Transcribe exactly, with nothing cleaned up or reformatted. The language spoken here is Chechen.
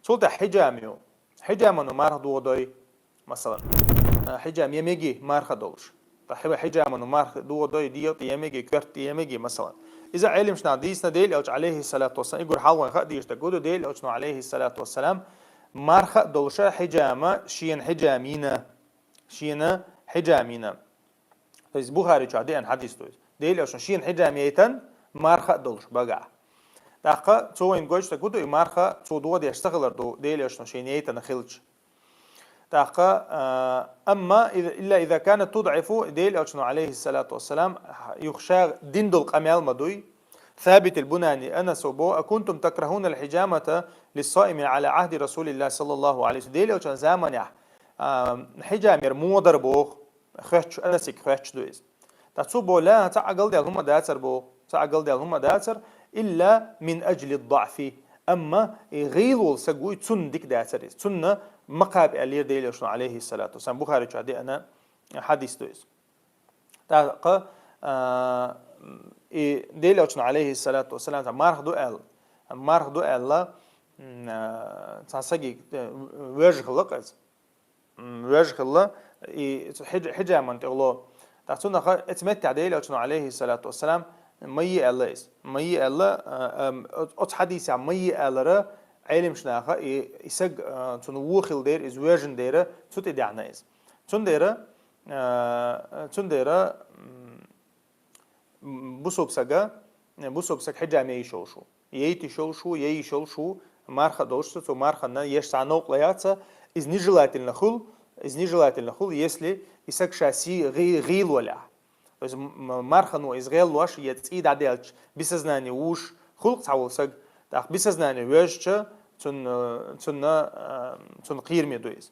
Цул тӀехьа хьиджама ю. Хьиджама ну марха догӀа дой, масалан. А, хьиджама е меги марха долуш. ТӀаккха хьиджама ну марха догӀа дой, дегӀа тӀе е меги, коьрта тӀе е меги, масалан. Иза Ӏелимаш наха дийцина Делан Элчано, алейхиссалату вассалам, и гур хьалха вайн хаа дийш даг гу ду, Делан Элчано, алейхиссалату вассалам, марха долуша хьиджама, шена хьиджама йина. Шена хьиджама йина. То есть Бухари чу деана хьадис ду иза. Делан Элчано шена хьиджама яйтан, марха а долуш багахь. ТӀаккха цо вайн гочу даг гу ду, и марха цо догӀа деш ца хилар ду, Делан Элчано шена яйтана хилча. ТӀаккха, а, амма иза, илла иза канат тудӀифу, Делан Элчано, алейхиссалату вассалам, юха ша дина долу къамел ма дуй. Сабит ал-Бунани Анаса боху: «Акунтум такрахуна ал-хьиджамата лиссаими ала Ӏахди Расулиллахи саллаллаху алейхи ва саллам». Делан Элчан заманехь, а, хьиджама яр муха дара боху, хоьттуш, Анасига хоьттуш ду иза. ТӀаккха цо боху: «Ла, цхьа а галдаьлла хӀума дацар боху, цхьа а галдаьлла хӀума дацар, илла мин аджли ад-даӀфи». Амма и гӀийла волу саг вуй, цунна дика дацар иза. Цунна ма кхаба аьллера Делан Элчано, алейхиссалату вассалам. Бухари чу деана хьадис ду иза. ТӀаккха, а, и Делан Элчано, алейхиссалату вассалам, цхьа марха ду аьлла, марха ду аьлла, м, а, цхьа саги, э, вежа хилла-кх иза. М, вежа хилла, и хьидж-, хьиджаман тӀехула. ТӀаккха цунах эцу меттехь Делан Элчано, алейхиссалату вассалам, ма йи аьлла иза. Ма йи аьлла, а, ам, оц-, оцу хьадисехь ма йи аьллара Ӏелимаш наха, и, и саг, а, цунна вон хилла дера, иза вежа дера, цу тӀе даьхьна иза. Цундела, а, цундела, м, бусулба сага, бусулба саг хьиджама яйта йиш йолуш ву. Яйта йиш йолуш ву, яйта йиш йолуш ву, марха а долуш цо, цо марханна еш цхьа новкъа лаяца, иза нежелательно хуьлу, иза нежелательно хуьлу, если и саг ша си-, гӀи-, гӀийла валахь. То есть м-, м-, мархано иза гӀеллош, я цӀий дӀадаьлча, без сознания вуш, хуьлу-кх цхьа волу саг, тӀаккха без сознания вежча, цунна, цунна, а, цунна кхераме ду иза.